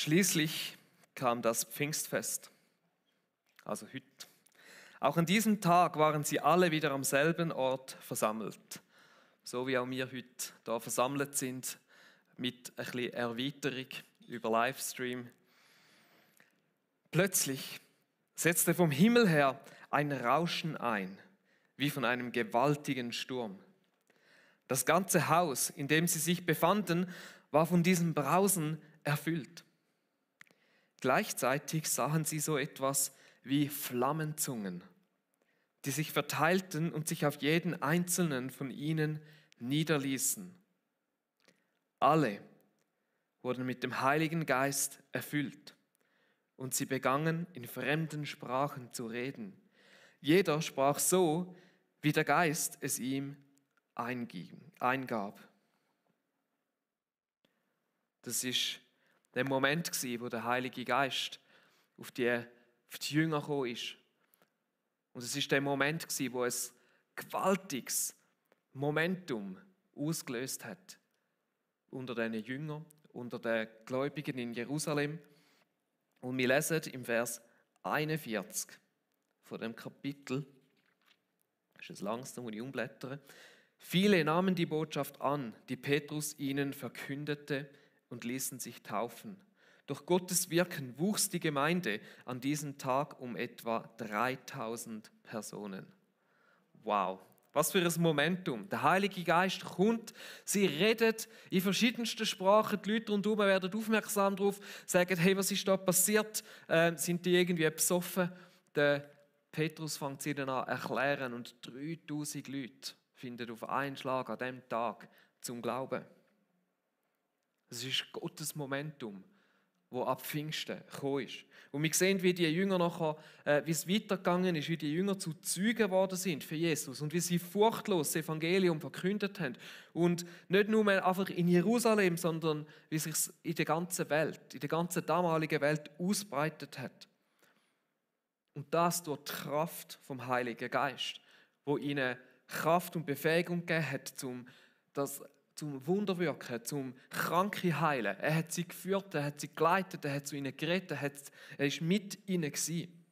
Schließlich kam das Pfingstfest, also heute. Auch an diesem Tag waren sie alle wieder am selben Ort versammelt, so wie auch wir heute hier versammelt sind, mit ein bisschen Erweiterung über Livestream. Plötzlich setzte vom Himmel her ein Rauschen ein, wie von einem gewaltigen Sturm. Das ganze Haus, in dem sie sich befanden, war von diesem Brausen erfüllt. Gleichzeitig sahen sie so etwas wie Flammenzungen, die sich verteilten und sich auf jeden einzelnen von ihnen niederließen. Alle wurden mit dem Heiligen Geist erfüllt und sie begannen in fremden Sprachen zu reden. Jeder sprach so, wie der Geist es ihm eingab. Das ist der Moment, wo der Heilige Geist auf die Jünger gekommen ist. Und es ist der Moment, wo ein gewaltiges Momentum ausgelöst hat unter den Jüngern, unter den Gläubigen in Jerusalem. Und wir lesen im Vers 41 von dem Kapitel, das ist langsam, muss ich umblättern. Viele nahmen die Botschaft an, die Petrus ihnen verkündete, und ließen sich taufen. Durch Gottes Wirken wuchs die Gemeinde an diesem Tag um etwa 3000 Personen. Wow, was für ein Momentum. Der Heilige Geist kommt, sie redet in verschiedensten Sprachen, die Leute rundherum werden aufmerksam darauf, sagen, hey, was ist da passiert? Sind die irgendwie besoffen? Der Petrus fängt sie dann an zu erklären und 3000 Leute finden auf einen Schlag an diesem Tag zum Glauben. Es ist Gottes Momentum, wo ab Pfingsten gekommen ist. Und wir sehen, wie die Jünger nachher, wie es weitergegangen ist, wie die Jünger zu Zeugen geworden sind für Jesus und wie sie furchtlos das Evangelium verkündet haben. Und nicht nur einfach in Jerusalem, sondern wie sich es in der ganzen Welt, in der ganzen damaligen Welt ausbreitet hat. Und das durch die Kraft vom Heiligen Geist, wo ihnen Kraft und Befähigung gegeben hat, zum Wunderwirken, zum Kranke heilen. Er hat sie geführt, er hat sie geleitet, er hat zu ihnen geredet, er ist mit ihnen gewesen.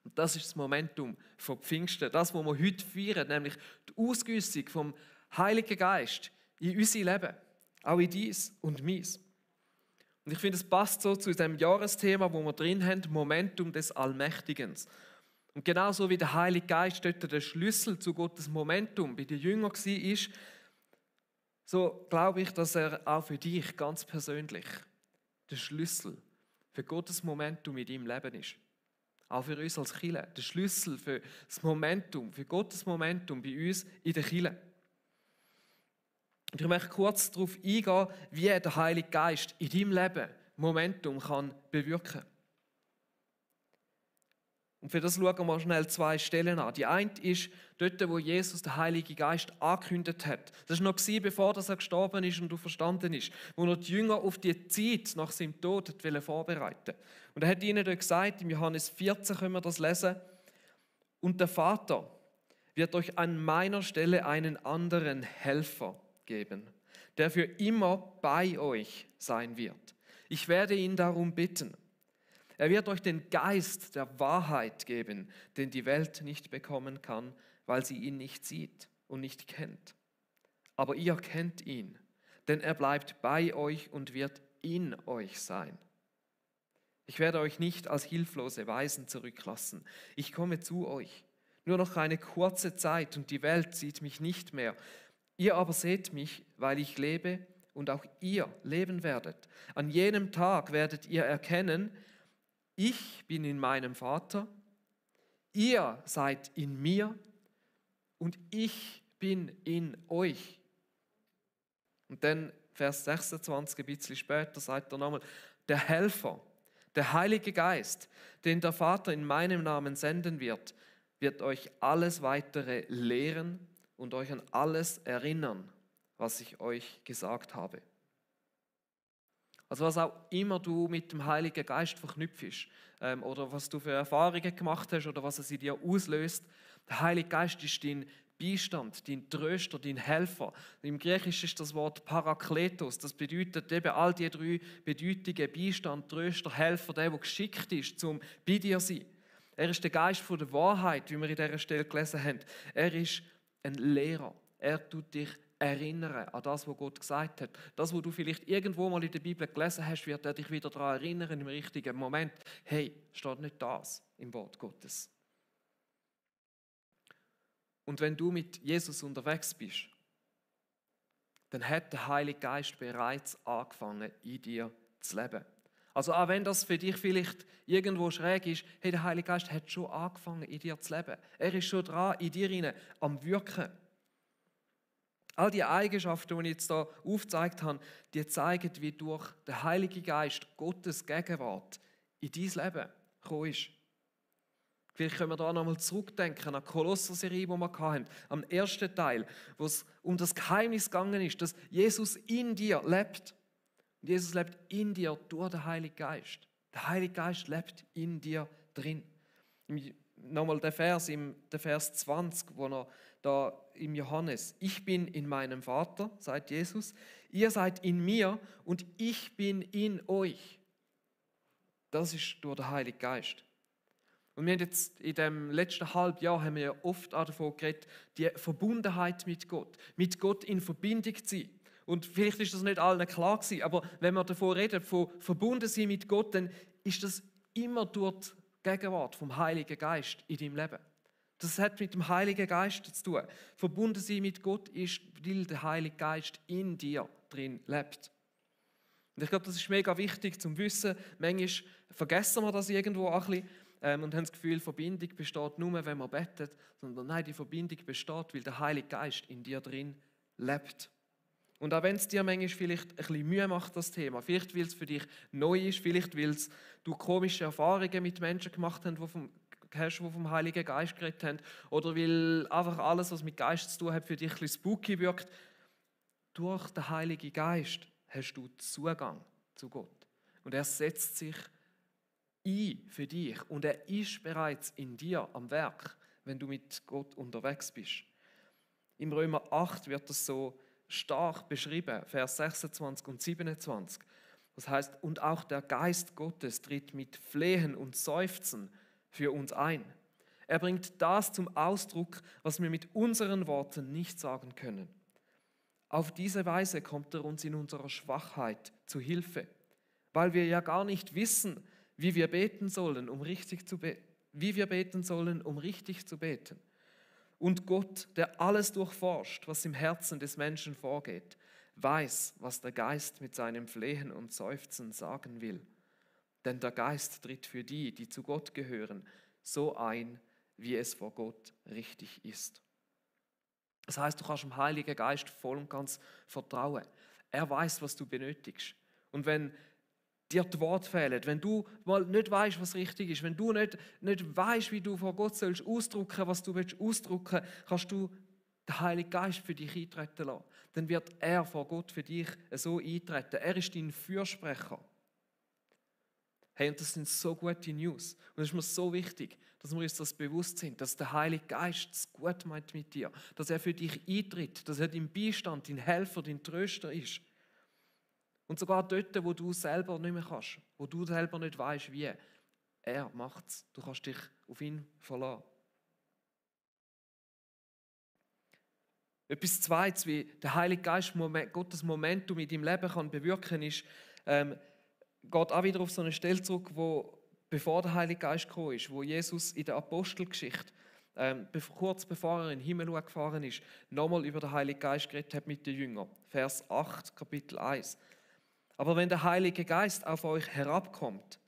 Und das ist das Momentum von Pfingsten, das, was wir heute feiern, nämlich die Ausgüssung vom Heiligen Geist in unser Leben, auch in dies und meins. Und ich finde, es passt so zu dem Jahresthema, wo wir drin haben, Momentum des Allmächtigen. Und genauso wie der Heilige Geist dort der Schlüssel zu Gottes Momentum bei den Jüngern war, so glaube ich, dass er auch für dich ganz persönlich der Schlüssel für Gottes Momentum in deinem Leben ist. Auch für uns als Kirche. Der Schlüssel für das Momentum, für Gottes Momentum bei uns in der Kirche. Und ich möchte kurz darauf eingehen, wie der Heilige Geist in deinem Leben Momentum kann bewirken kann. Und für das schauen wir schnell 2 Stellen an. Die eine ist dort, wo Jesus den Heiligen Geist angekündigt hat. Das war noch bevor er gestorben ist und auferstanden ist, wo er die Jünger auf die Zeit nach seinem Tod vorbereiten wollte. Und er hat ihnen dort gesagt, im Johannes 14 können wir das lesen, und der Vater wird euch an meiner Stelle einen anderen Helfer geben, der für immer bei euch sein wird. Ich werde ihn darum bitten. Er wird euch den Geist der Wahrheit geben, den die Welt nicht bekommen kann, weil sie ihn nicht sieht und nicht kennt. Aber ihr kennt ihn, denn er bleibt bei euch und wird in euch sein. Ich werde euch nicht als hilflose Waisen zurücklassen. Ich komme zu euch. Nur noch eine kurze Zeit und die Welt sieht mich nicht mehr. Ihr aber seht mich, weil ich lebe und auch ihr leben werdet. An jenem Tag werdet ihr erkennen, ich bin in meinem Vater, ihr seid in mir und ich bin in euch. Und dann Vers 26, ein bisschen später, sagt er nochmal, der Helfer, der Heilige Geist, den der Vater in meinem Namen senden wird, wird euch alles weitere lehren und euch an alles erinnern, was ich euch gesagt habe. Also was auch immer du mit dem Heiligen Geist verknüpfst oder was du für Erfahrungen gemacht hast oder was es in dir auslöst, der Heilige Geist ist dein Beistand, dein Tröster, dein Helfer. Im Griechischen ist das Wort Parakletos. Das bedeutet eben all die drei Bedeutungen: Beistand, Tröster, Helfer, der geschickt ist, um bei dir zu sein. Er ist der Geist der Wahrheit, wie wir in dieser Stelle gelesen haben. Er ist ein Lehrer. Er tut dich erinnern an das, was Gott gesagt hat. Das, was du vielleicht irgendwo mal in der Bibel gelesen hast, wird er dich wieder daran erinnern im richtigen Moment. Hey, steht nicht das im Wort Gottes. Und wenn du mit Jesus unterwegs bist, dann hat der Heilige Geist bereits angefangen, in dir zu leben. Also auch wenn das für dich vielleicht irgendwo schräg ist, hey, der Heilige Geist hat schon angefangen, in dir zu leben. Er ist schon dran, in dir rein, am Wirken. All die Eigenschaften, die ich jetzt hier aufgezeigt habe, die zeigen, wie durch den Heiligen Geist Gottes Gegenwart in dein Leben gekommen ist. Vielleicht können wir da nochmal zurückdenken an die Kolosser-Serie, die wir hatten, am ersten Teil, wo es um das Geheimnis gegangen ist, dass Jesus in dir lebt. Und Jesus lebt in dir durch den Heiligen Geist. Der Heilige Geist lebt in dir drin. Nochmal der Vers 20, wo er da im Johannes: Ich bin in meinem Vater, sagt Jesus, ihr seid in mir und ich bin in euch. Das ist durch den Heiligen Geist. Und wir haben jetzt in dem letzten Halbjahr haben wir ja oft auch davon geredet, die Verbundenheit mit Gott in Verbindung zu sein. Und vielleicht ist das nicht allen klar gewesen, aber wenn wir davon reden, von verbunden sein mit Gott, dann ist das immer durch die Gegenwart vom Heiligen Geist in deinem Leben. Das hat mit dem Heiligen Geist zu tun. Verbunden sein mit Gott ist, weil der Heilige Geist in dir drin lebt. Und ich glaube, das ist mega wichtig zum Wissen. Manchmal vergessen wir das irgendwo auch ein bisschen und haben das Gefühl, Verbindung besteht nur, wenn man betet, sondern nein, die Verbindung besteht, weil der Heilige Geist in dir drin lebt. Und auch wenn es dir manchmal vielleicht ein bisschen Mühe macht, das Thema, vielleicht weil es für dich neu ist, vielleicht weil du komische Erfahrungen mit Menschen gemacht hast, die vom Heiligen Geist geredet haben, oder weil einfach alles, was mit Geist zu tun hat, für dich ein bisschen spooky wirkt, durch den Heiligen Geist hast du Zugang zu Gott. Und er setzt sich ein für dich und er ist bereits in dir am Werk, wenn du mit Gott unterwegs bist. Im Römer 8 wird das so stark beschrieben, Vers 26 und 27. Das heißt, und auch der Geist Gottes tritt mit Flehen und Seufzen für uns ein. Er bringt das zum Ausdruck, was wir mit unseren Worten nicht sagen können. Auf diese Weise kommt er uns in unserer Schwachheit zu Hilfe, weil wir ja gar nicht wissen, wie wir beten sollen, um richtig zu beten. Und Gott, der alles durchforscht, was im Herzen des Menschen vorgeht, weiß, was der Geist mit seinem Flehen und Seufzen sagen will. Denn der Geist tritt für die, die zu Gott gehören, so ein, wie es vor Gott richtig ist. Das heißt, du kannst dem Heiligen Geist voll und ganz vertrauen. Er weiß, was du benötigst. Und wenn dir die Worte fehlen, wenn du mal nicht weißt, was richtig ist, wenn du nicht weißt, wie du vor Gott sollst ausdrücken, was du ausdrücken willst, kannst du den Heiligen Geist für dich eintreten lassen. Dann wird er vor Gott für dich so eintreten. Er ist dein Fürsprecher. Hey, und das sind so gute News. Und es ist mir so wichtig, dass wir uns das bewusst sind, dass der Heilige Geist es gut meint mit dir, dass er für dich eintritt, dass er dein Beistand, dein Helfer, dein Tröster ist. Und sogar dort, wo du selber nicht mehr kannst, wo du selber nicht weißt, wie, er macht es. Du kannst dich auf ihn verlassen. Etwas Zweites, wie der Heilige Geist Gottes Momentum in deinem Leben kann bewirken, ist, geht auch wieder auf so eine Stelle zurück, wo bevor der Heilige Geist gekommen ist, wo Jesus in der Apostelgeschichte, kurz bevor er in den Himmel gefahren ist, nochmal über den Heiligen Geist geredet hat mit den Jüngern. Vers 8, Kapitel 1. Aber wenn der Heilige Geist auf euch herabkommt,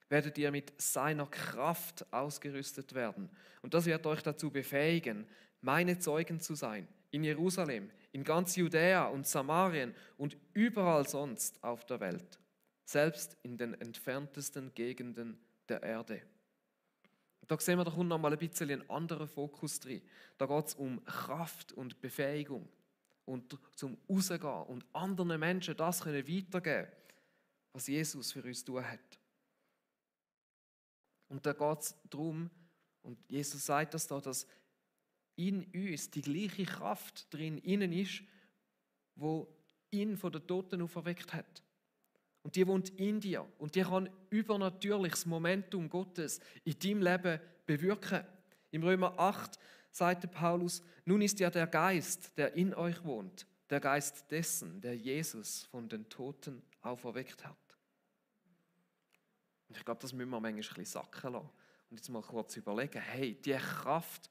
werdet ihr mit seiner Kraft ausgerüstet werden. Und das wird euch dazu befähigen, meine Zeugen zu sein. In Jerusalem, in ganz Judäa und Samarien und überall sonst auf der Welt. Selbst in den entferntesten Gegenden der Erde. Da sehen wir, da kommt noch mal ein bisschen ein anderer Fokus drin. Da geht es um Kraft und Befähigung und zum Rausgehen und anderen Menschen das können weitergeben, was Jesus für uns tun hat. Und da geht es darum, und Jesus sagt das da, dass in uns die gleiche Kraft drin innen ist, wo ihn von den Toten auferweckt hat. Und die wohnt in dir und die kann übernatürliches Momentum Gottes in deinem Leben bewirken. Im Römer 8 sagte Paulus: Nun ist ja der Geist, der in euch wohnt, der Geist dessen, der Jesus von den Toten auferweckt hat. Und ich glaube, das müssen wir manchmal ein bisschen sacken lassen. Und jetzt mal kurz überlegen, hey, die Kraft,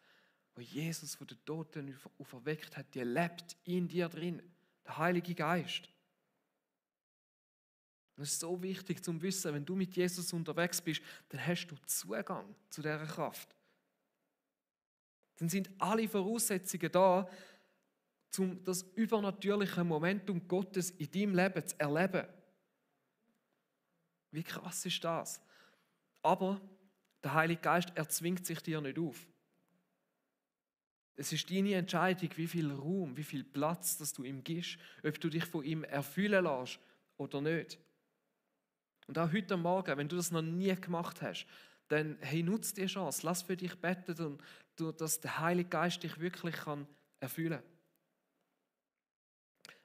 die Jesus von den Toten auferweckt hat, die lebt in dir drin. Der Heilige Geist. Und es ist so wichtig zu wissen, wenn du mit Jesus unterwegs bist, dann hast du Zugang zu dieser Kraft. Dann sind alle Voraussetzungen da, um das übernatürliche Momentum Gottes in deinem Leben zu erleben. Wie krass ist das? Aber der Heilige Geist, er zwingt sich dir nicht auf. Es ist deine Entscheidung, wie viel Raum, wie viel Platz, dass du ihm gibst, ob du dich von ihm erfüllen lässt oder nicht. Und auch heute Morgen, wenn du das noch nie gemacht hast, dann hey, nutz die Chance, lass für dich beten, dass der Heilige Geist dich wirklich erfüllen kann.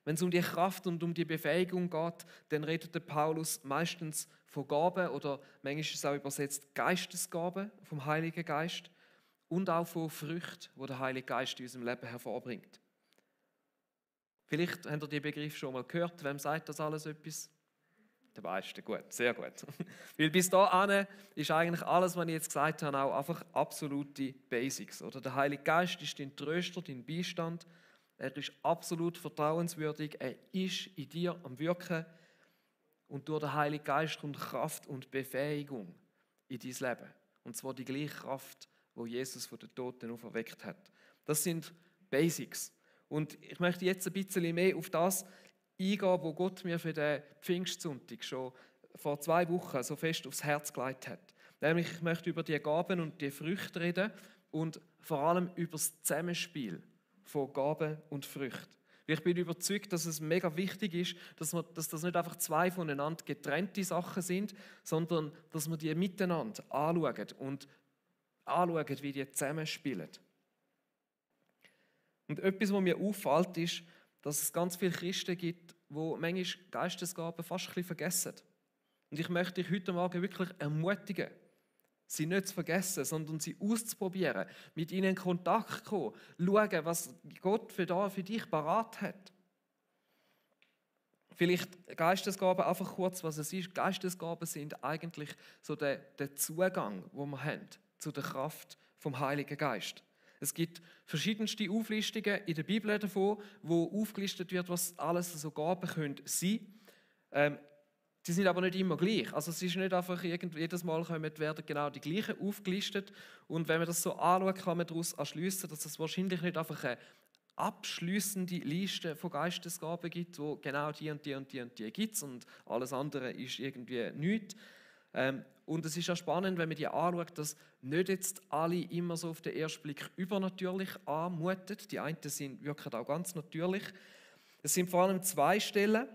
Wenn es um die Kraft und um die Befähigung geht, dann redet der Paulus meistens von Gaben oder manchmal ist es auch übersetzt Geistesgaben vom Heiligen Geist und auch von Früchten, die der Heilige Geist in unserem Leben hervorbringt. Vielleicht habt ihr den Begriff schon mal gehört. Wem sagt das alles etwas? Der meiste, gut, sehr gut. Weil bis dahin ist eigentlich alles, was ich jetzt gesagt habe, auch einfach absolute Basics. Oder? Der Heilige Geist ist dein Tröster, dein Beistand. Er ist absolut vertrauenswürdig. Er ist in dir am Wirken. Und durch den Heiligen Geist kommt Kraft und Befähigung in dein Leben. Und zwar die gleiche Kraft, die Jesus von den Toten auferweckt hat. Das sind Basics. Und ich möchte jetzt ein bisschen mehr auf das eingehen, wo Gott mir für den Pfingstsonntag schon vor 2 Wochen so fest aufs Herz gelegt hat. Nämlich, ich möchte über die Gaben und die Früchte reden und vor allem über das Zusammenspiel von Gaben und Früchten. Ich bin überzeugt, dass es mega wichtig ist, dass das nicht einfach 2 voneinander getrennte Sachen sind, sondern dass wir die miteinander anschauen und anschauen, wie die zusammenspielen. Und etwas, was mir auffällt, ist, dass es ganz viele Christen gibt, die manchmal Geistesgaben fast ein bisschen vergessen. Und ich möchte dich heute Morgen wirklich ermutigen, sie nicht zu vergessen, sondern sie auszuprobieren, mit ihnen in Kontakt zu kommen, schauen, was Gott für dich parat hat. Vielleicht Geistesgaben, einfach kurz, was es ist. Geistesgaben sind eigentlich so der Zugang, den wir haben zu der Kraft vom Heiligen Geist. Es gibt verschiedenste Auflistungen in der Bibel davon, wo aufgelistet wird, was alles so Gaben können sein. Die sind aber nicht immer gleich. Also es ist nicht einfach, jedes Mal werden genau die gleichen aufgelistet. Und wenn man das so anschaut, kann man daraus schliessen, dass es wahrscheinlich nicht einfach eine abschliessende Liste von Geistesgaben gibt, wo genau die und die und die und die gibt und alles andere ist irgendwie nichts. Und es ist ja spannend, wenn man die anschaut, dass nicht jetzt alle immer so auf den ersten Blick übernatürlich anmuten. Die einen wirken auch ganz natürlich. Es sind vor allem 2 Stellen,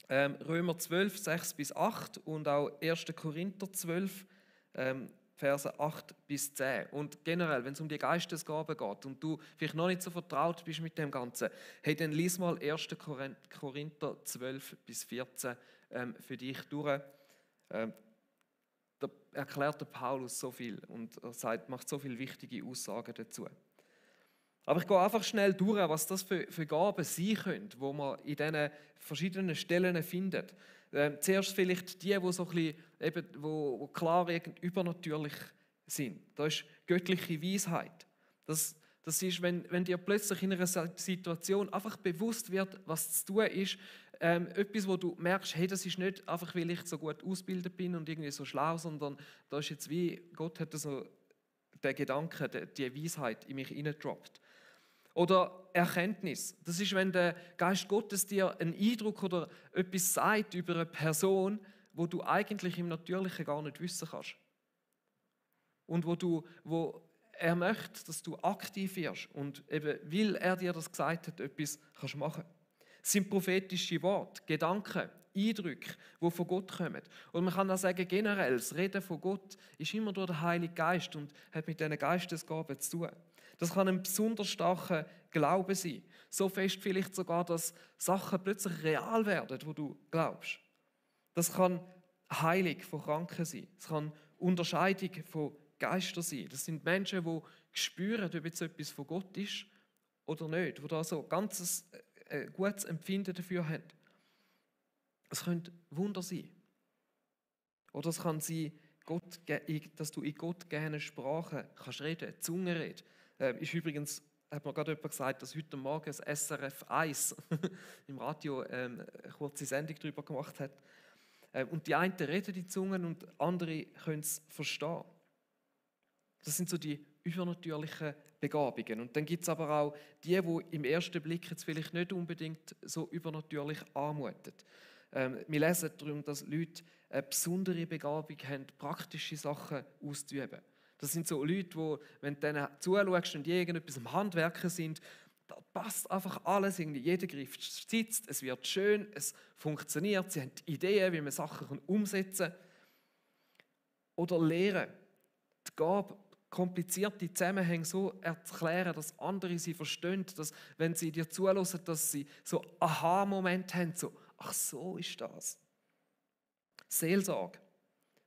Römer 12, 6-8 und auch 1. Korinther 12, Verse 8-10. Und generell, wenn es um die Geistesgaben geht und du vielleicht noch nicht so vertraut bist mit dem Ganzen, hey, dann lies mal 1. Korinther 12-14 für dich durch. Da erklärt der Paulus so viel und macht so viele wichtige Aussagen dazu. Aber ich gehe einfach schnell durch, was das für Gaben sein können, die man in diesen verschiedenen Stellen findet. Zuerst vielleicht die so ein bisschen, wo klar übernatürlich sind. Das ist göttliche Weisheit. Das ist, wenn dir plötzlich in einer Situation einfach bewusst wird, was zu tun ist, etwas, wo du merkst, hey, das ist nicht einfach, weil ich so gut ausgebildet bin und irgendwie so schlau, sondern da ist jetzt wie, Gott hat so den Gedanken, die Weisheit in mich hineingedroppt. Oder Erkenntnis. Das ist, wenn der Geist Gottes dir einen Eindruck oder etwas sagt über eine Person, wo du eigentlich im Natürlichen gar nicht wissen kannst. Und wo er möchte, dass du aktiv wirst und eben, weil er dir das gesagt hat, etwas kannst machen. Es sind prophetische Worte, Gedanken, Eindrücke, die von Gott kommen. Und man kann auch sagen, generell, das Reden von Gott ist immer durch den Heiligen Geist und hat mit diesen Geistesgaben zu tun. Das kann ein besonders starker Glaube sein. So fest vielleicht sogar, dass Sachen plötzlich real werden, wo du glaubst. Das kann Heilung von Kranken sein. Es kann Unterscheidung von Geistern sein. Das sind Menschen, die spüren, ob jetzt etwas von Gott ist oder nicht, die da so ein ganz gutes Empfinden dafür haben. Es können Wunder sein. Oder es kann sein, dass du in Gott gerne Sprache kannst reden, Zungenrede. Ist übrigens, hat mir gerade jemand gesagt, dass heute Morgen das SRF 1 im Radio eine kurze Sendung darüber gemacht hat. Und die einen reden die Zungen und andere können es verstehen. Das sind so die übernatürlichen Begabungen. Und dann gibt es aber auch die im ersten Blick jetzt vielleicht nicht unbedingt so übernatürlich anmuten. Wir lesen darum, dass Leute eine besondere Begabung haben, praktische Sachen auszuüben. Das sind so Leute, die, wenn du denen zuschaust und die irgendetwas am Handwerken sind, da passt einfach alles, irgendwie. Jeder Griff sitzt, es wird schön, es funktioniert, sie haben Ideen, wie man Sachen umsetzen kann. Oder lehren. Die Gabe, komplizierte Zusammenhänge so erklären, dass andere sie verstehen, dass, wenn sie dir zuhören, dass sie so Aha-Moment haben, so, ach so ist das. Seelsorge.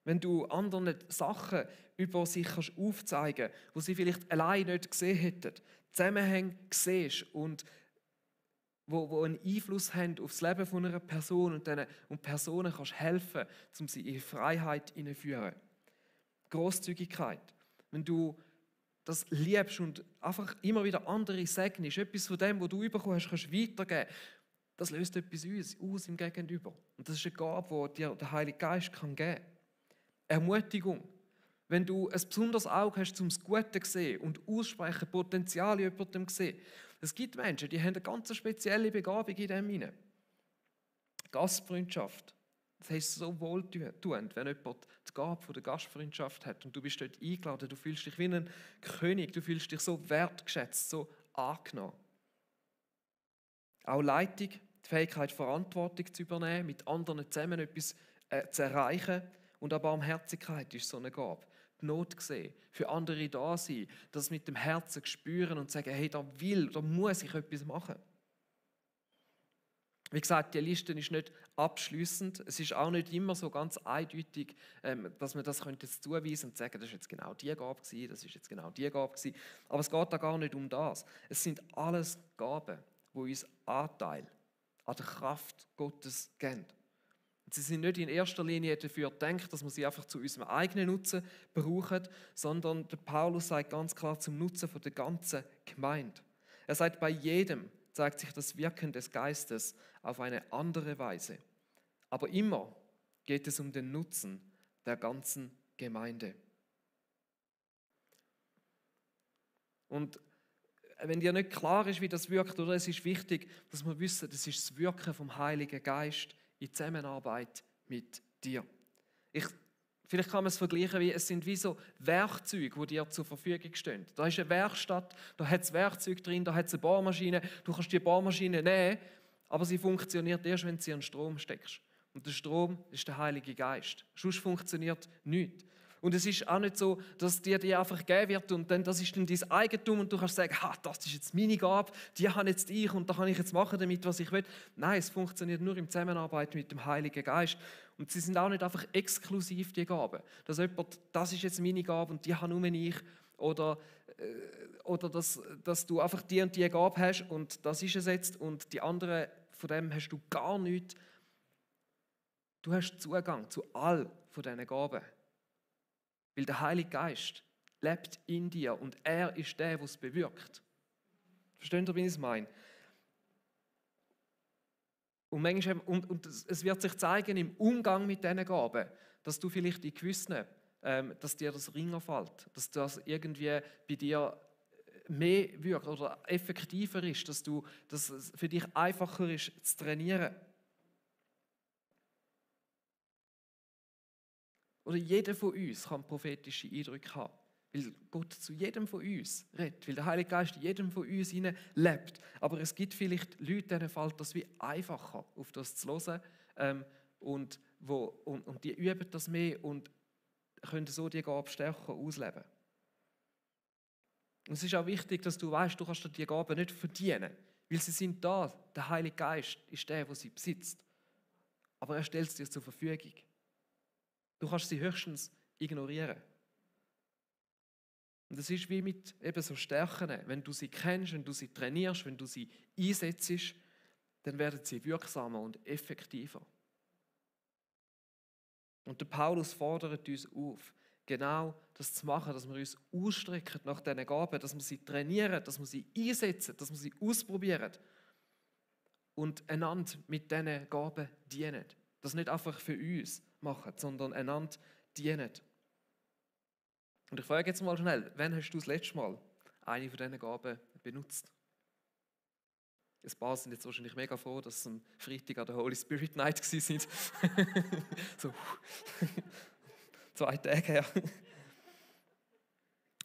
Wenn du anderen Sachen über sich aufzeigen kannst, die sie vielleicht allein nicht gesehen hätten, Zusammenhänge siehst und wo einen Einfluss haben auf das Leben von einer Person und Personen kannst helfen, um sie in Freiheit hineinzuführen. Grosszügigkeit. Wenn du das liebst und einfach immer wieder andere segnest, etwas von dem, was du bekommen hast, kannst weitergeben, das löst etwas aus im Gegenüber. Und das ist eine Gabe, die dir der Heilige Geist geben kann. Ermutigung. Wenn du ein besonderes Auge hast, um das Gute zu sehen und aussprechen, Potenzial in jemandem zu sehen. Es gibt Menschen, die haben eine ganz spezielle Begabung in dem hinein. Gastfreundschaft. Das heißt so wohltuend, wenn jemand die Gabe von der Gastfreundschaft hat und du bist dort eingeladen, du fühlst dich wie ein König, du fühlst dich so wertgeschätzt, so angenommen. Auch Leitung, die Fähigkeit, Verantwortung zu übernehmen, mit anderen zusammen etwas zu erreichen. Und auch Barmherzigkeit ist so eine Gabe. Die Not sehen, für andere da sein, das mit dem Herzen spüren und sagen, hey, da muss ich etwas machen. Wie gesagt, die Liste ist nicht abschliessend. Es ist auch nicht immer so ganz eindeutig, dass man das jetzt zuweisen und sagen, das ist jetzt genau die Gabe gewesen, das ist jetzt genau die Gabe gewesen. Aber es geht da gar nicht um das. Es sind alles Gaben, die uns Anteil an der Kraft Gottes geben. Und sie sind nicht in erster Linie dafür gedacht, dass wir sie einfach zu unserem eigenen Nutzen brauchen, sondern der Paulus sagt ganz klar zum Nutzen der ganzen Gemeinde. Er sagt, bei jedem zeigt sich das Wirken des Geistes auf eine andere Weise. Aber immer geht es um den Nutzen der ganzen Gemeinde. Und wenn dir nicht klar ist, wie das wirkt, oder es ist wichtig, dass wir wissen, das ist das Wirken vom Heiligen Geist in Zusammenarbeit mit dir. Vielleicht kann man es vergleichen, es sind wie so Werkzeuge, die dir zur Verfügung stehen. Da ist eine Werkstatt, da hat es Werkzeug drin, da hat es eine Bohrmaschine. Du kannst die Bohrmaschine nehmen, aber sie funktioniert erst, wenn du sie an den Strom steckst. Und der Strom ist der Heilige Geist. Sonst funktioniert nichts. Und es ist auch nicht so, dass dir die einfach gegeben wird und dann, das ist dann dein Eigentum und du kannst sagen, das ist jetzt meine Gabe, die habe jetzt ich und da kann ich jetzt machen damit, was ich will. Nein, es funktioniert nur in Zusammenarbeit mit dem Heiligen Geist. Und sie sind auch nicht einfach exklusiv, die Gaben. Dass jemand, das ist jetzt meine Gabe und die habe nur ich. Oder dass du einfach die und die Gabe hast und das ist es jetzt und die anderen, von dem hast du gar nichts. Du hast Zugang zu all von diesen Gaben. Weil der Heilige Geist lebt in dir und er ist der, der es bewirkt. Versteht ihr, wie ich es meine? Und manchmal, und es wird sich zeigen im Umgang mit diesen Gaben, dass du vielleicht in gewissen, dass dir das Ringer fällt, dass das irgendwie bei dir mehr wirkt oder effektiver ist, dass es für dich einfacher ist zu trainieren. Oder jeder von uns kann prophetische Eindrücke haben, weil Gott zu jedem von uns redet, weil der Heilige Geist in jedem von uns hinein lebt. Aber es gibt vielleicht Leute, denen fällt das wie einfacher, auf das zu hören und die üben das mehr und können so die Gabe stärker ausleben. Und es ist auch wichtig, dass du weißt, du kannst dir die Gaben nicht verdienen, weil sie sind da. Der Heilige Geist ist der, der sie besitzt. Aber er stellt sie dir zur Verfügung. Du kannst sie höchstens ignorieren. Und das ist wie mit eben so Stärken. Wenn du sie kennst, wenn du sie trainierst, wenn du sie einsetzt, dann werden sie wirksamer und effektiver. Und der Paulus fordert uns auf, genau das zu machen, dass wir uns ausstrecken nach diesen Gaben, dass wir sie trainieren, dass wir sie einsetzen, dass wir sie ausprobieren und einander mit diesen Gaben dienen. Das nicht einfach für uns machen, sondern einander dienen. Und ich frage jetzt mal schnell, wann hast du das letzte Mal eine von diesen Gaben benutzt? Ein paar sind jetzt wahrscheinlich mega froh, dass es am Freitag an der Holy Spirit Night waren. So 2 Tage her.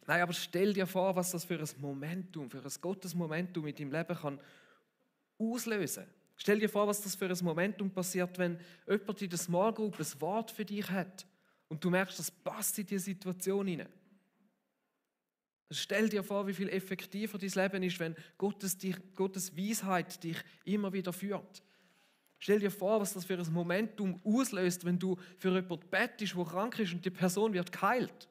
Nein, aber stell dir vor, was das für ein Momentum, für ein Gottesmomentum in deinem Leben kann auslösen. Stell dir vor, was das für ein Momentum passiert, wenn jemand in der Small Group ein Wort für dich hat und du merkst, das passt in die Situation hinein. Stell dir vor, wie viel effektiver dein Leben ist, wenn Gottes Weisheit dich immer wieder führt. Stell dir vor, was das für ein Momentum auslöst, wenn du für jemanden bettest, der krank ist und die Person wird geheilt.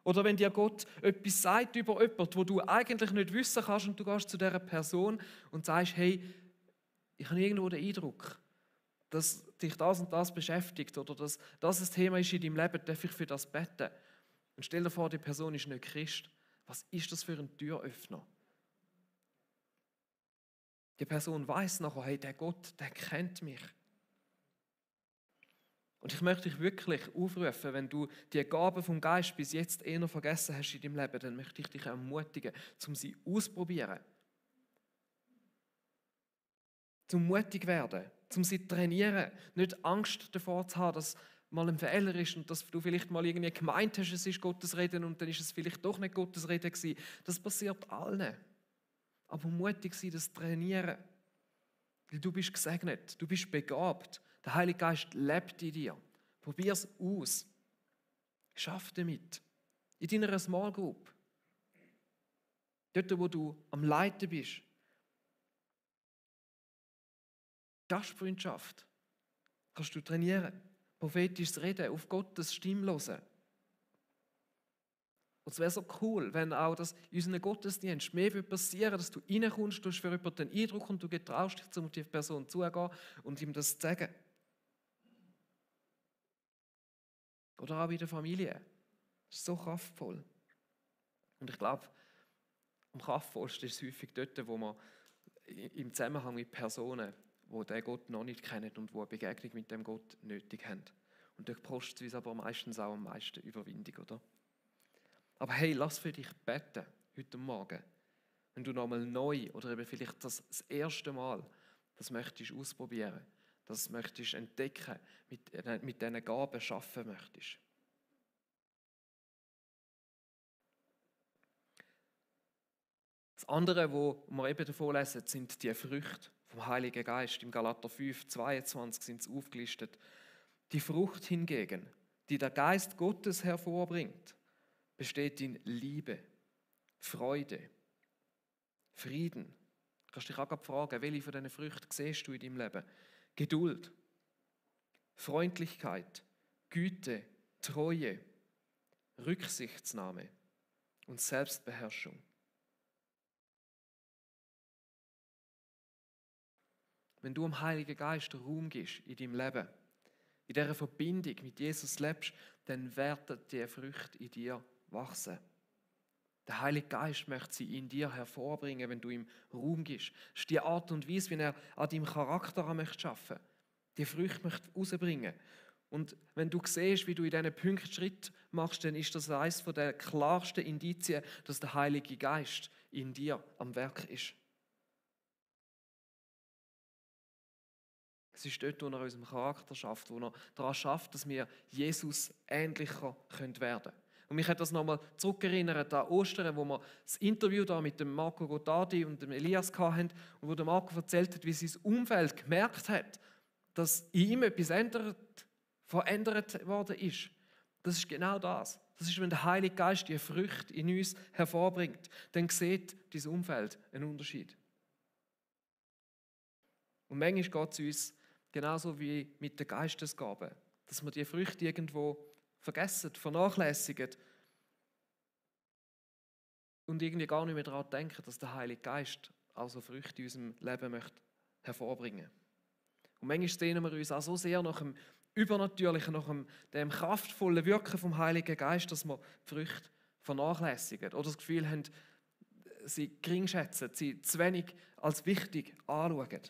Oder wenn dir Gott etwas sagt über jemanden, wo du eigentlich nicht wissen kannst und du gehst zu dieser Person und sagst, hey, ich habe irgendwo den Eindruck, dass dich das und das beschäftigt oder dass das ein Thema ist in deinem Leben, darf ich für das beten. Und stell dir vor, die Person ist nicht Christ. Was ist das für ein Türöffner? Die Person weiß nachher, hey, der Gott, der kennt mich. Und ich möchte dich wirklich aufrufen, wenn du die Gaben vom Geist bis jetzt eher vergessen hast in deinem Leben, dann möchte ich dich ermutigen, um sie auszuprobieren. Zum mutig werden, zum sie trainieren, nicht Angst davor zu haben, dass mal ein Fehler ist und dass du vielleicht mal irgendwie gemeint hast, es ist Gottes Reden und dann ist es vielleicht doch nicht Gottes Reden gewesen. Das passiert allen. Aber mutig sein, das trainieren. Weil du bist gesegnet, du bist begabt. Der Heilige Geist lebt in dir. Probier es aus. Schaff damit. In deiner Small Group. Dort, wo du am Leiten bist. Gastfreundschaft kannst du trainieren. Prophetisches Reden, auf Gottes Stimme hören. Und es wäre so cool, wenn auch das in unserem Gottesdienst mehr passieren würde, dass du reinkommst, du hast für jemanden den Eindruck und du getraust dich, um die Person zuzugehen und ihm das zu sagen. Oder auch in der Familie. Das ist so kraftvoll. Und ich glaube, am kraftvollsten ist es häufig dort, wo man im Zusammenhang mit Personen, die den Gott noch nicht kennen und die eine Begegnung mit dem Gott nötig haben. Und dort kostet es uns aber meistens auch am meisten Überwindung, oder? Aber hey, lass für dich beten heute Morgen. Wenn du nochmal neu oder eben vielleicht das erste Mal das möchtest ausprobieren, das möchtest entdecken, mit diesen Gaben schaffen möchtest. Das andere, wo wir eben davon lesen, sind die Früchte vom Heiligen Geist. Im Galater 5, 22 sind es aufgelistet. Die Frucht hingegen, die der Geist Gottes hervorbringt, besteht in Liebe, Freude, Frieden. Du kannst dich auch fragen, welche von diesen Früchten siehst du in deinem Leben? Geduld, Freundlichkeit, Güte, Treue, Rücksichtsnahme und Selbstbeherrschung. Wenn du am Heiligen Geist Raum gibst in deinem Leben, in dieser Verbindung mit Jesus lebst, dann werden die Früchte in dir wachsen. Der Heilige Geist möchte sie in dir hervorbringen, wenn du ihm Raum gibst. Das ist die Art und Weise, wie er an deinem Charakter arbeiten möchte. Die Früchte möchte rausbringen. Und wenn du siehst, wie du in diesen Punkten Schritt machst, dann ist das eines der klarsten Indizien, dass der Heilige Geist in dir am Werk ist. Es ist dort, wo er unserem Charakter schafft, wo er daran schafft, dass wir Jesus ähnlicher werden können. Und mich hat das nochmal zurückerinnert an Ostern, wo wir das Interview da mit dem Marco Gottardi und dem Elias hatten und wo der Marco erzählt hat, wie sein Umfeld gemerkt hat, dass in ihm etwas verändert worden ist. Das ist genau das. Das ist, wenn der Heilige Geist die Früchte in uns hervorbringt, dann sieht dein Umfeld einen Unterschied. Und manchmal geht es uns genauso wie mit den Geistesgaben, dass wir die Früchte irgendwo vergessen, vernachlässigen und irgendwie gar nicht mehr daran denken, dass der Heilige Geist auch so Früchte in unserem Leben möchte hervorbringen. Und manchmal sehnen wir uns auch so sehr nach dem Übernatürlichen, nach dem kraftvollen Wirken vom Heiligen Geist, dass wir die Früchte vernachlässigen oder das Gefühl haben, sie gering schätzen, sie zu wenig als wichtig anschauen.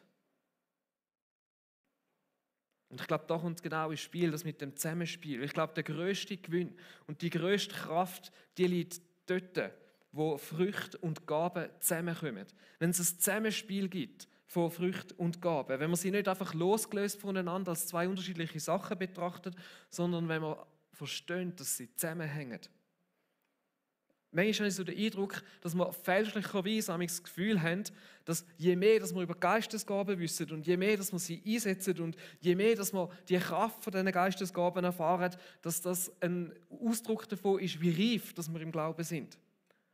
Und ich glaube, da kommt genau ins Spiel, das mit dem Zusammenspiel. Ich glaube, der grösste Gewinn und die grösste Kraft, die liegt dort, wo Früchte und Gaben zusammenkommen. Wenn es ein Zusammenspiel gibt von Früchten und Gaben, wenn man sie nicht einfach losgelöst voneinander als zwei unterschiedliche Sachen betrachtet, sondern wenn man versteht, dass sie zusammenhängen. Manchmal habe ich so den Eindruck, dass wir fälschlicherweise das Gefühl haben, dass je mehr dass wir über Geistesgaben wissen und je mehr dass wir sie einsetzen und je mehr dass wir die Kraft von diesen Geistesgaben erfahren, dass das ein Ausdruck davon ist, wie reif dass wir im Glauben sind.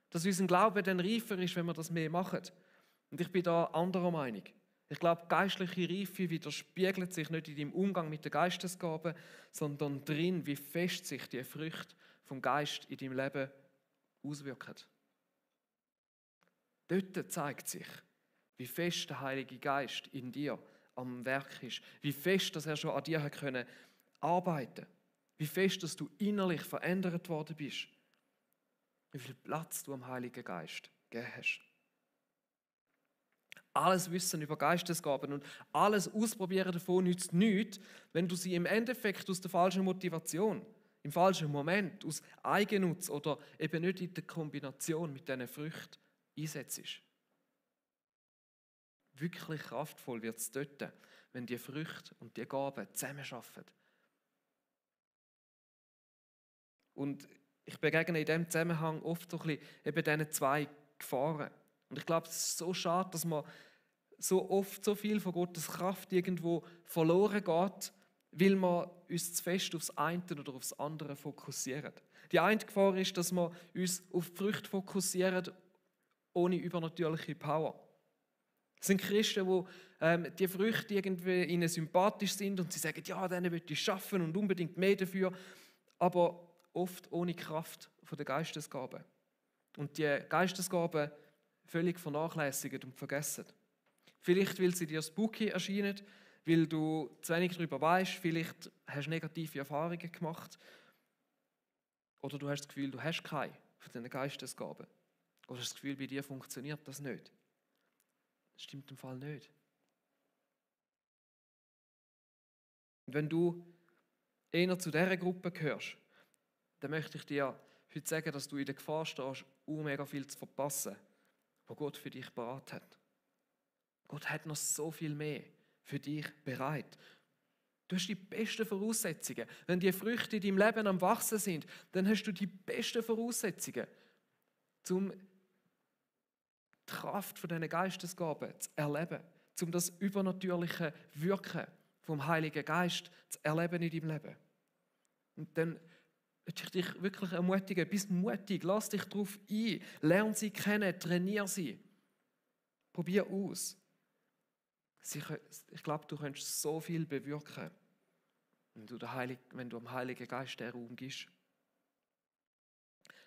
Dass unser Glaube dann reifer ist, wenn wir das mehr machen. Und ich bin da anderer Meinung. Ich glaube, geistliche Reife widerspiegelt sich nicht in deinem Umgang mit den Geistesgaben, sondern darin, wie fest sich die Früchte vom Geist in deinem Leben auswirken. Dort zeigt sich, wie fest der Heilige Geist in dir am Werk ist, wie fest, dass er schon an dir hat können arbeiten, wie fest, dass du innerlich verändert worden bist, wie viel Platz du am Heiligen Geist gegeben hast. Alles Wissen über Geistesgaben und alles Ausprobieren davon nützt nichts, wenn du sie im Endeffekt aus der falschen Motivation, im falschen Moment, aus Eigennutz oder eben nicht in der Kombination mit diesen Früchten einsetzt. Wirklich kraftvoll wird es dort, wenn die Früchte und die Gaben zusammenarbeiten. Und ich begegne in diesem Zusammenhang oft so ein bisschen eben diesen zwei Gefahren. Und ich glaube, es ist so schade, dass man so oft so viel von Gottes Kraft irgendwo verloren geht, weil man uns zu fest aufs eine oder aufs andere fokussieren. Die eine Gefahr ist, dass wir uns auf die Früchte fokussieren, ohne übernatürliche Power. Es sind Christen, die die Früchte irgendwie ihnen sympathisch sind und sie sagen, ja, denen will ich schaffen und unbedingt mehr dafür, aber oft ohne Kraft von der Geistesgabe. Und die Geistesgaben völlig vernachlässigen und vergessen. Vielleicht, weil sie dir spooky erscheinen, weil du zu wenig darüber weißt, vielleicht hast du negative Erfahrungen gemacht oder du hast das Gefühl, du hast keine von diesen Geistesgaben. Oder hast das Gefühl, bei dir funktioniert das nicht. Das stimmt im Fall nicht. Und wenn du eher zu dieser Gruppe gehörst, dann möchte ich dir heute sagen, dass du in der Gefahr stehst, mega viel zu verpassen, was Gott für dich bereit hat. Gott hat noch so viel mehr für dich bereit. Du hast die besten Voraussetzungen. Wenn die Früchte in deinem Leben am Wachsen sind, dann hast du die besten Voraussetzungen, um die Kraft von diesen Geistesgaben zu erleben, um das übernatürliche Wirken vom Heiligen Geist zu erleben in deinem Leben. Und dann möchte ich dich wirklich ermutigen, bist mutig, lass dich darauf ein, lerne sie kennen, trainiere sie, probier aus. Ich glaube, du kannst so viel bewirken, wenn du dem Heiligen Geist den Raum gibst.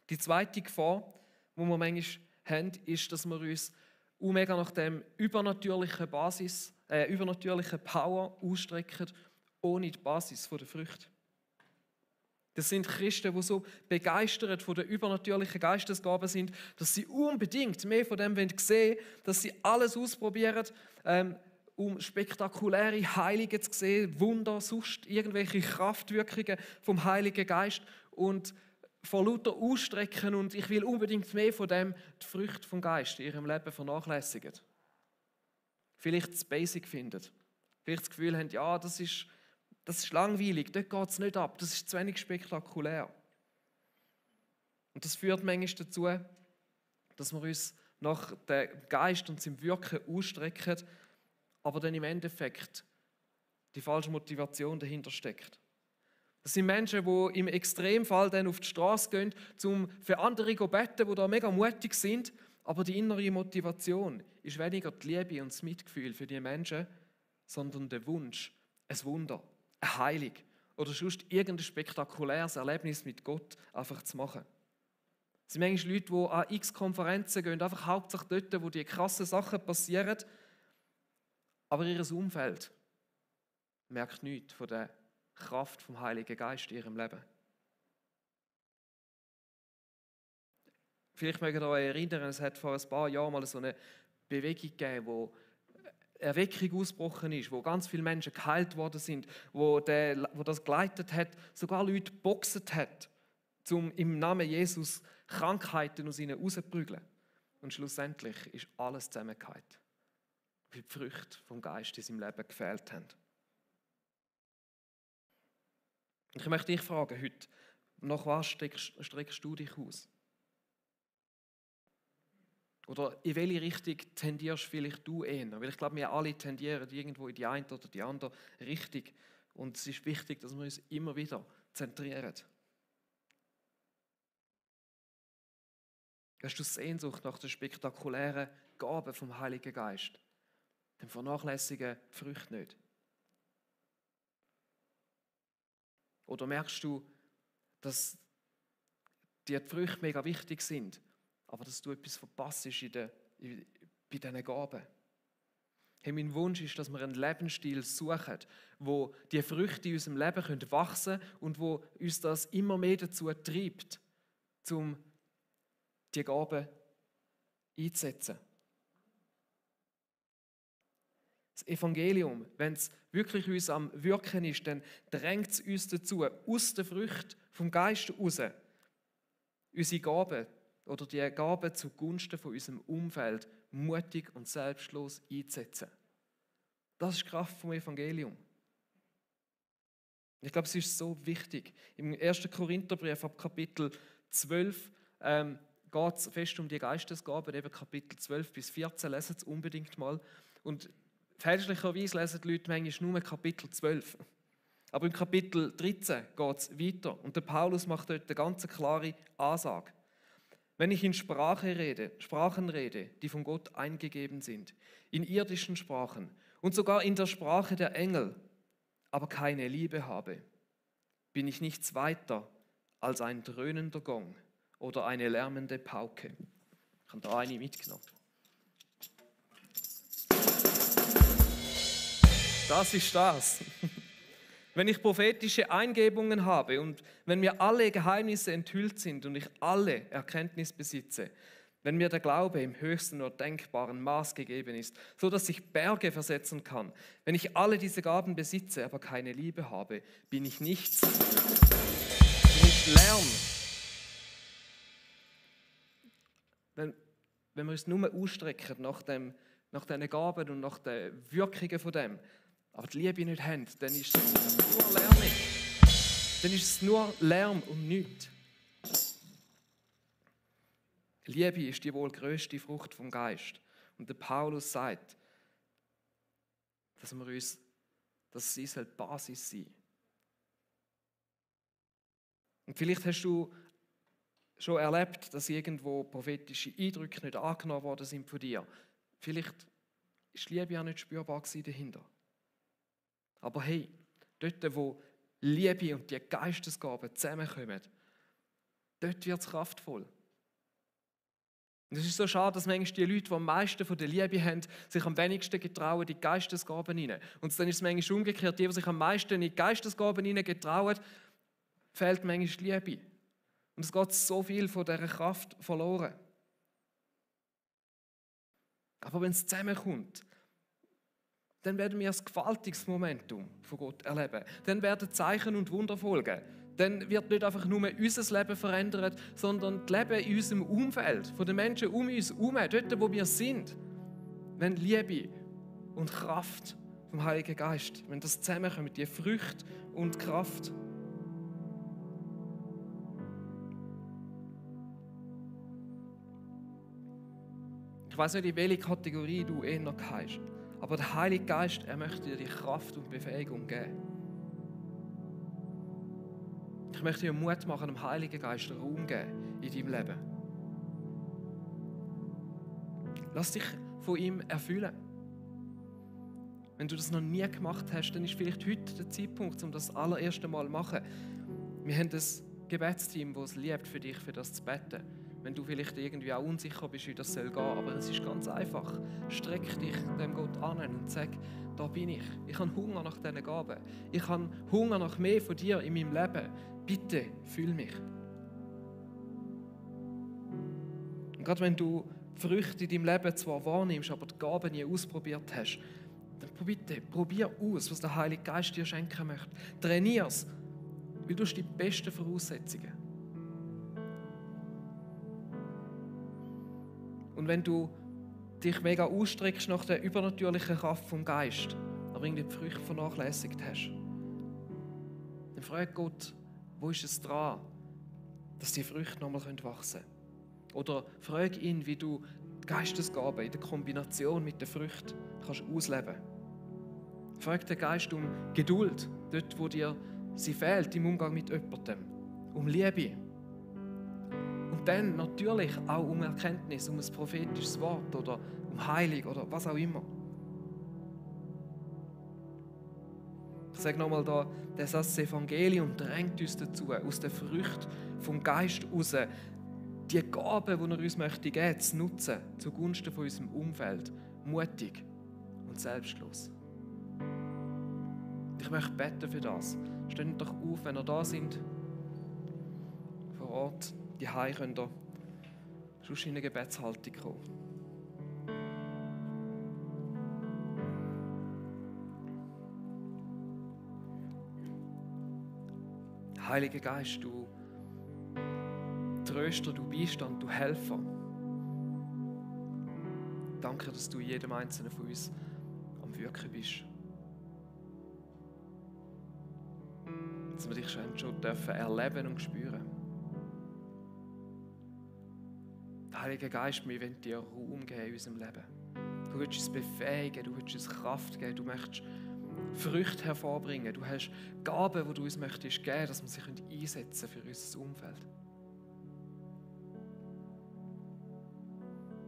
Die zweite Gefahr, die wir manchmal haben, ist, dass wir uns mega nach dem übernatürlichen Power ausstrecken, ohne die Basis der Früchte. Das sind Christen, die so begeistert von der übernatürlichen Geistesgaben sind, dass sie unbedingt mehr von dem sehen wollen, dass sie alles ausprobieren, um spektakuläre Heilige zu sehen, Wunder, sonst irgendwelche Kraftwirkungen vom Heiligen Geist und vor lauter Ausstrecken und ich will unbedingt mehr von dem die Früchte vom Geist in ihrem Leben vernachlässigen. Vielleicht das Basic finden. Vielleicht das Gefühl haben, ja, das ist langweilig, dort geht es nicht ab, das ist zu wenig spektakulär. Und das führt manchmal dazu, dass wir uns nach dem Geist und seinem Wirken ausstrecken, aber dann im Endeffekt die falsche Motivation dahinter steckt. Das sind Menschen, die im Extremfall dann auf die Straße gehen, um für andere zu beten, die da mega mutig sind. Aber die innere Motivation ist weniger die Liebe und das Mitgefühl für die Menschen, sondern der Wunsch, ein Wunder, eine Heilung oder sonst irgendein spektakuläres Erlebnis mit Gott einfach zu machen. Es sind manchmal Leute, die an x Konferenzen gehen, einfach hauptsächlich dort, wo die krassen Sachen passieren, aber ihr Umfeld merkt nichts von der Kraft vom Heiligen Geist in ihrem Leben. Vielleicht mögt ihr euch erinnern, es hat vor ein paar Jahren mal so eine Bewegung gegeben, wo Erweckung ausgebrochen ist, wo ganz viele Menschen geheilt worden sind, wo das geleitet hat, sogar Leute geboxt hat, um im Namen Jesus Krankheiten aus ihnen rauszuprügeln. Und schlussendlich ist alles zusammengefallen, weil die Früchte vom Geist in seinem Leben gefehlt haben. Und ich möchte dich fragen heute, nach was streckst du dich aus? Oder in welche Richtung tendierst vielleicht du eher? Weil ich glaube, wir alle tendieren irgendwo in die eine oder die andere Richtung. Und es ist wichtig, dass wir uns immer wieder zentrieren. Hast du Sehnsucht nach den spektakulären Gaben vom Heiligen Geist? Dann vernachlässige die Früchte nicht. Oder merkst du, dass dir die Früchte mega wichtig sind, aber dass du etwas verpasst bei diesen Gaben? Hey, mein Wunsch ist, dass wir einen Lebensstil suchen, wo die Früchte in unserem Leben wachsen können und wo uns das immer mehr dazu treibt, um die Gaben einzusetzen. Das Evangelium, wenn es wirklich uns am Wirken ist, dann drängt es uns dazu, aus den Früchten vom Geist heraus, unsere Gaben oder die Gaben zugunsten von unserem Umfeld mutig und selbstlos einzusetzen. Das ist die Kraft vom Evangelium. Ich glaube, es ist so wichtig. Im 1. Korintherbrief ab Kapitel 12 geht es fest um die Geistesgaben, eben Kapitel 12 bis 14, lesen es unbedingt mal. Und fälschlicherweise lesen die Leute manchmal nur Kapitel 12. Aber im Kapitel 13 geht es weiter und der Paulus macht dort eine ganz klare Ansage. Wenn ich in Sprachen rede, die von Gott eingegeben sind, in irdischen Sprachen und sogar in der Sprache der Engel, aber keine Liebe habe, bin ich nichts weiter als ein dröhnender Gong oder eine lärmende Pauke. Ich habe da eine mitgenommen. Das ist das. Wenn ich prophetische Eingebungen habe und wenn mir alle Geheimnisse enthüllt sind und ich alle Erkenntnis besitze, wenn mir der Glaube im höchsten nur denkbaren Maß gegeben ist, so dass ich Berge versetzen kann, wenn ich alle diese Gaben besitze, aber keine Liebe habe, bin ich nichts, bin ich Lärm. Wenn wir uns nur ausstrecken nach diesen Gaben und nach den Wirkungen von dem, aber die Liebe nicht haben, dann ist es nur Lärmig. Dann ist es nur Lärm und nichts. Liebe ist die wohl grösste Frucht vom Geist. Und der Paulus sagt, dass sie die Basis sein. Und vielleicht hast du schon erlebt, dass irgendwo prophetische Eindrücke nicht angenommen worden sind von dir. Vielleicht ist die Liebe auch nicht spürbar dahinter. Aber hey, dort, wo Liebe und die Geistesgaben zusammenkommen, dort wird es kraftvoll. Und es ist so schade, dass manchmal die Leute, die am meisten von der Liebe haben, sich am wenigsten getrauen, die Geistesgaben hinein. Und dann ist es manchmal umgekehrt, die sich am meisten in die Geistesgaben hinein getrauen, fehlt manchmal die Liebe. Und es geht so viel von dieser Kraft verloren. Aber wenn es zusammenkommt, dann werden wir ein gewaltiges Momentum von Gott erleben. Dann werden Zeichen und Wunder folgen. Dann wird nicht einfach nur unser Leben verändert, sondern das Leben in unserem Umfeld, von den Menschen um uns herum, dort, wo wir sind. Wenn Liebe und Kraft vom Heiligen Geist, wenn das zusammenkommt, die Früchte und Kraft. Ich weiß nicht, in welche Kategorie du eher noch gehst. Aber der Heilige Geist, er möchte dir die Kraft und Befähigung geben. möchte dir Mut machen, dem Heiligen Geist Raum geben in deinem Leben. Lass dich von ihm erfüllen. Wenn du das noch nie gemacht hast, dann ist vielleicht heute der Zeitpunkt, um das allererste Mal zu machen. Wir haben ein Gebetsteam, das es liebt, für dich, für das zu beten. Wenn du vielleicht irgendwie auch unsicher bist, wie das gehen soll, aber es ist ganz einfach. Streck dich dem Gott an und sag, da bin ich. Ich habe Hunger nach diesen Gaben. Ich habe Hunger nach mehr von dir in meinem Leben. Bitte, fühl mich. Und gerade wenn du die Früchte in deinem Leben zwar wahrnimmst, aber die Gaben nie ausprobiert hast, dann bitte, probier aus, was der Heilige Geist dir schenken möchte. Trainier es, weil du hast die besten Voraussetzungen. Und wenn du dich mega ausstreckst nach der übernatürlichen Kraft vom Geist, aber irgendwie die Früchte vernachlässigt hast, dann frag Gott, wo ist es dran, dass die Früchte nochmal wachsen können. Oder frag ihn, wie du die Geistesgaben in der Kombination mit den Früchten kannst ausleben. Frag den Geist um Geduld, dort wo dir sie fehlt im Umgang mit jemandem, um Liebe. Und dann natürlich auch um Erkenntnis, um ein prophetisches Wort oder um Heilung oder was auch immer. Ich sage nochmal da, das Evangelium drängt uns dazu, aus den Früchten vom Geist heraus, die Gaben, die er uns möchte geben, zu nutzen, zugunsten von unserem Umfeld, mutig und selbstlos. Ich möchte beten für das. Steht doch auf, wenn ihr da sind, vor Ort, die Hause könnt ihr sonst in eine Gebetshaltung kommen. Heiliger Geist, du Tröster, du Beistand, du Helfer. Danke, dass du jedem Einzelnen von uns am Wirken bist. Dass wir dich schon dürfen erleben und spüren. Heiliger Geist, wir wollen dir Raum geben in unserem Leben. Du willst uns befähigen, du willst uns Kraft geben, du möchtest Früchte hervorbringen. Du hast Gaben, die du uns möchtest geben, dass wir sie einsetzen können für unser Umfeld.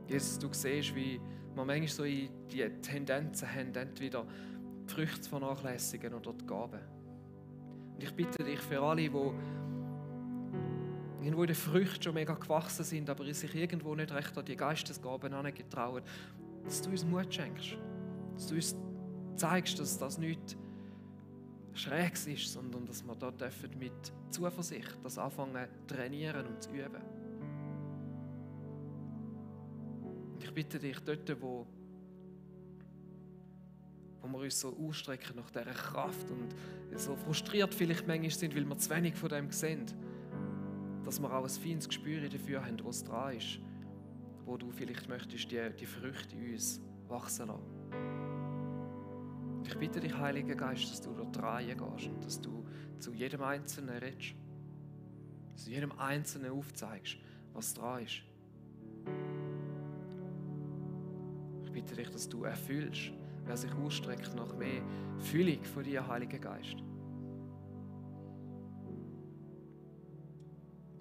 Jesus, du siehst, wie wir manchmal so in die Tendenzen haben, entweder die Früchte zu vernachlässigen oder die Gaben. Und ich bitte dich für alle, die irgendwo in den Früchten schon mega gewachsen sind, aber sich irgendwo nicht recht an die Geistesgaben herangetrauen, dass du uns Mut schenkst. Dass du uns zeigst, dass das nicht Schräges ist, sondern dass wir da mit Zuversicht das anfangen zu trainieren und zu üben. Und ich bitte dich, dort, wo wir uns so ausstrecken nach dieser Kraft und so frustriert vielleicht manchmal sind, weil wir zu wenig von dem sehen, dass wir auch ein feines Gespür dafür haben, was dran ist, wo du vielleicht möchtest, die Früchte in uns wachsen lassen. Ich bitte dich, Heiliger Geist, dass du dort reingehst und dass du zu jedem Einzelnen redest, dass du jedem Einzelnen aufzeigst, was dran ist. Ich bitte dich, dass du erfüllst, wer sich ausstreckt nach mehr Füllung von dir, Heiliger Geist.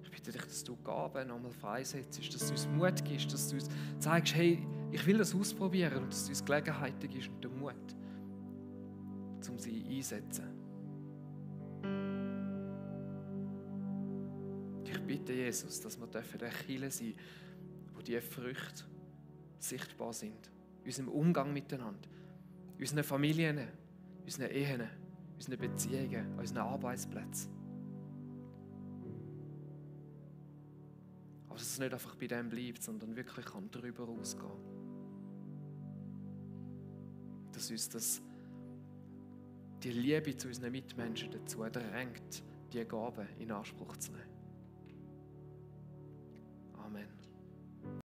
Ich bitte dich, dass du Gaben nochmal freisetzt, dass du uns Mut gibst, dass du uns zeigst, hey, ich will das ausprobieren und dass du uns Gelegenheiten gibst und den Mut, um sie einzusetzen. Ich bitte Jesus, dass wir eine Kirche sein dürfen, wo diese Früchte sichtbar sind. In unserem Umgang miteinander, in unseren Familien, in unseren Ehen, in unseren Beziehungen, an unseren Arbeitsplätzen. Aber dass es nicht einfach bei dem bleibt, sondern wirklich darüber rausgehen. Dass uns die Liebe zu unseren Mitmenschen dazu drängt, diese Gaben in Anspruch zu nehmen. Amen.